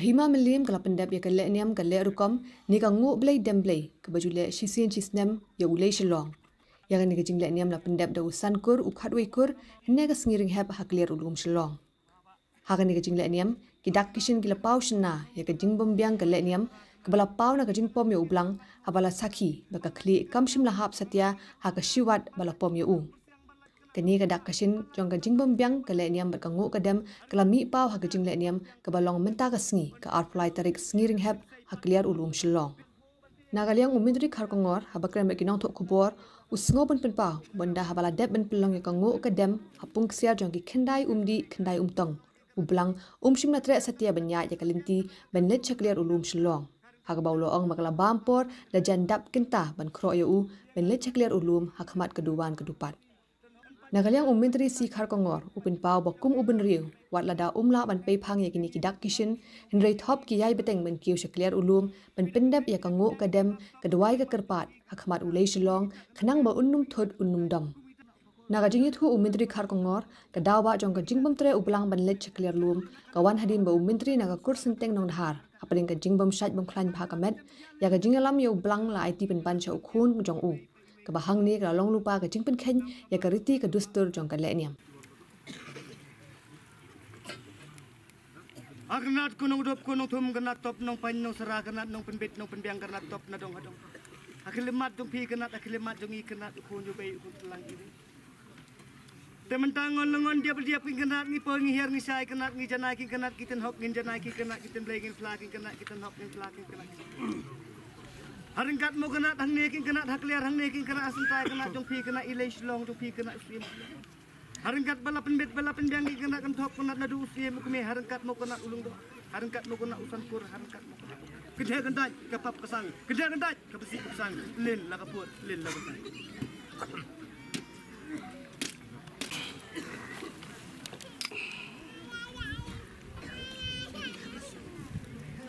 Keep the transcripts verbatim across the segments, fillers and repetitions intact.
Hima Mylliem ka la pyndep ïa ka lehniam ka leh rukom ne ka nguh blei dem blei kaba ju leh shisien shisnem ïa u Lei Shillong. Ïa kane ka jinglehniam la pyndep da u Sankur u Khatwei Kur hynne ka sngi Rynghep ha Kliar U Lum Shillong. Ha kane ka jinglehniam ki dak ki shin ki la paw shynna ïa ka jingbym biang ka lehniam kaba la paw na ka jingpom ïa u Blang haba la sakhi ba ka khlieh kam shym la hap satia ha ka shiwat ba la pom ïa u. Kane ka dak ka shin jong ka jingbym biang ka lehniam bad ka nguh ka dem ka la mih paw ha ka jinglehniam kaba long mynta ka sngi ka arphew lai tarik sngi Rynghep ha Kliar U Lum Shillong. Na ka liang u Myntri Kharkongor haba kren bad ki nongthoh khubor u sngew ban pynpaw ba ynda haba la dep ban pynlong ïa ka nguh ka dem ha pung ksiar jong ki khyndai um dih khyndai um tong, u Blang um shym la treh satia ban ïaid ïa ka lynti ban leit sha Kliar U Lum Shillong. Ha kaba u la ong ba ka la bam por da jan dap kynta ban khroh ïa u ban leit sha Kliar U Lum ha khmat ka duwan ka dupat. Na ka liang u Myntri C Kharkongor u pynpaw ba kum u bynriew wat lada um lah ban pei phang ïa kine ki dak ki shin, hynrei thop ki ïai bteng ban kiew sha Kliar U Lum ban pyndep ïa ka nguh ka dem ka duwai ka kyrpad ha khmat u Lei Shillong khnang ba un ym thut un ym dom. Na ka jingïathuh u Myntri Kharkongor, ka daw ba jong ka jingbym treh u Blang ban leit sha Kliar Lum ka wan hadien ba u Myntri na ka kur synteng Nongdhar hapdeng ka jingbym shait bym khlaiñ bha ka met ïa ka jingïalam ïa u Blang la aiti pynban sha u khun jong u. Kaba hangne ka la long lypa ka jingpynkheiñ ïa ka riti ka dustur jong ka lehniam. A kyrnat ko nongdop ko nongthum, kyrnat top nongpaiñ nongsara, kyrnat nongpynbit nongpynbiang, kyrnat top na dong ha dong. A khyllipmat jong phi kyrnat, a khyllipmat jong i kyrnat, u khun jong bei u khun tlang i. Te mynta ngon la ngon diap la diap kin kyrnat, ngi poi ngi hiar ngi shai kyrnat, ngi janai kin kyrnat ki tynhok, ngin janai kin kyrnat ki tynblei, ngin phla kin kyrnat ki tynhok, ngin phla kin kyrnat. Ha ryngkat mo kyrnat hangne kin kyrnat ha Kliar, hangne kin kyrnat ha Syntai, kyrnat jong phi kyrnat i Lei Shillong, jong phi kyrnat u Syiem. Ha ryngkat ba la pynbit ba la pynbiang kin kyrnat, kan thok kyrnat naduh u Syiem u Kmie, ha ryngkat mo kyrnat u Lyngdoh, ha ryngkat mo kyrnat u Sankur, ha ryngkat mo kyrnat. Kynthei kyntait ka pap ka sang, kynthei kyntait ka pasi ka sang, lin la ka put, lin la ka sang.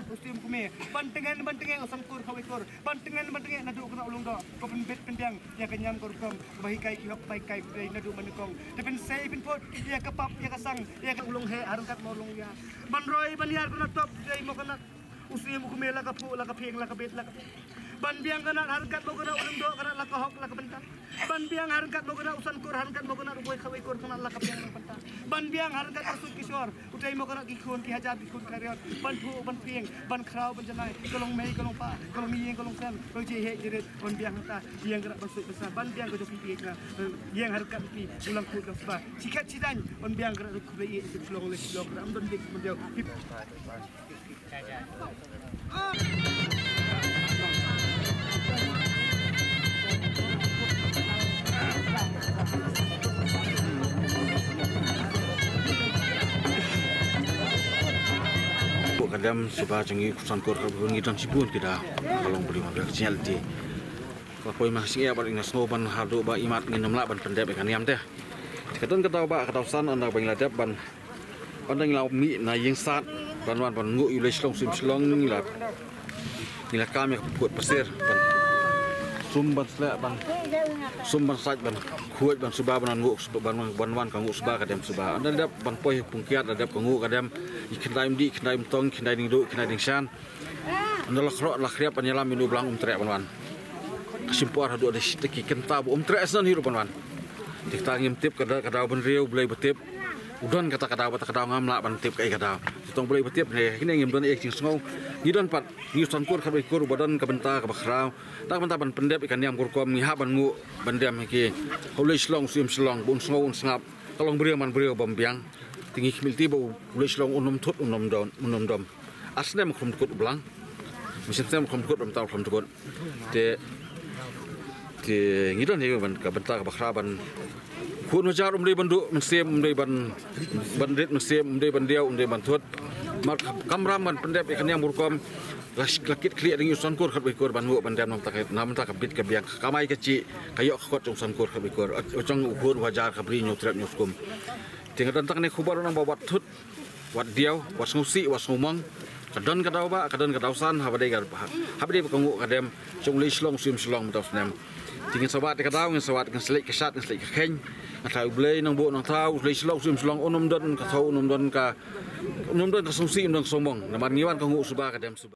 U Syiem u Kmie, ban tngen ban tngen u Sankur Khatwei Kur, ban tngen ban tngen naduh kyrnat u Lyngdoh, ko pynbit pynbiang ïa ka niam ka rukom, ba hikai ki hok ba hikai ki dei naduh mynnyngkong. Te pynsei pynput ïa ka pap ïa ka sang ïa ka u Lynghei, ha ryngkat mo u Lyngïar. Ban roi ban ïar kyrnat top dei mo kyrnat u Syiem u Kmie, la ka phuh la ka phieng la ka bit la ka phieng. Ban biang kyrnat ha ryngkat mo kyrnat u Lyngdoh, kyrnat la ka hok la ka bynta. Ban biang ha ryngkat mo kyrnat u Sankur, ha ryngkat mo kyrnat u Boi Khatwei Kur, kyrnat la ka biang la ka bynta. Ban biang ha ryngkat ka sut ki shor, u tei mo kyrnat ki khun ki hajar ki khun khariat. Ban phuh ban phieng, ban khraw ban janai, ka long mei ka long pa, ka long ïing ka long sem, ka long jingïeit jingrit. Ban biang hangta ïing kyrnat ban sut ban sa, ban biang ka jong phi ïing kyrnat, ïing ha ryngkat phi u Langkhut Langsuba. Shi khet shi daiñ ban biang kyrnat, khublei ïeit, shlong lei shlong kyrnat, ym don dik ban biang. Ka dem suba jong i u Sankur ka bun, ngi don shibun ki da ka long bri ma bek jingel ti. Ka poi ma sing ïa ba ngi sngew ban haduh ba imat ngin ym lah ban pyndep ïa ka niam te. Ka don ka daw ba ka daw san ynda ba ngi la dep ban Ynda ngi la mih na ïing sat ban wan ban nguh ïa u Lei Shillong Syiem Shillong, ngi la, ngi la kam ïa ka pud pasir ban sum ban sleh ban sum ban sait ban khuid ban suba ban nguh suba ban, ban wan ka nguh suba ka dem suba. Ynda dep ban poi pung kiat la dep ka nguh ka dem. I khyndai um dih, khyndai um tong, khyndai ding duh, khyndai ding shan. Ynda la khroh la khriap ban ïalam ïa u Blang um treh ban wan. Ka shim por haduh da shi, da ki kynta ba um treh shen hi ruh ban wan. Te kata ngim tip ka da, ka daw bynriew Blei ba tip. U don kata ka daw, bad kata ka daw ngam lah ban tip kaei ka daw. Te tang Blei ba tip ne, kine ngim don ei jingsngew. Ngi don pat, ngi u Sankur Khatwei Kur ba don ka bynta kaba khraw. Da ka bynta ban pyndep ïa ka niam ka rukom, ngi hap ban nguh ban dem ïa ki. Ha u Lei Shillong Syiem Shillong, ba un sngew un sngap. Ka long briew man briew bym biang. Te ngi khmih lynti ba u Lei Shillong un ym thut, un ym dom, un ym dom. Ar snem khrum dkut u Blang. Mynsiem snem khrum dkut, ba mynta khrum dkut. Te, te ngi don hi ban ka bynta kaba khraw ban. Khun hajar um dei ban duh mynsiem, um dei ban, ban rit mynsiem, um dei ban diaw, um dei ban thut. Mar ka kamram ban pyndep ïa ka niam ka rukom. La, la kit khlieh da ngi u Sankur Khatwei Kur ban nguh ban dem na bynta ka, na bynta ka bit ka biang, ka kamai ka jih, ka ïoh ka kot jong u Sankur Khatwei Kur. U jong u khun u hajar ka bri ñiewtrep ñiewskum. Te nga don tang ne khubor nang ba wat thut, wat diaw, wat sngewsih, wat sngewmong. Ka don ka daw ba, ka don ka daw san, haba dei ka, haba dei ba ka nguh ka dem, jong u Lei Shlong, u Syiem Shlong, mynta u snem. Te ngin sa wad ïa ka daw, ngin sa wad, ngin sa leit ka shad, ngin sa leit ka kheiñ. Nga thaw U Blei Nongbuh Nongthaw, u Lei Shlong, u Syiem Shlong, un ym don ka thaw, un ym don ka, un ym don ka sngewsih, un ym don ka sngewmong. Namar ngi wan ka nguh suba ka dem suba.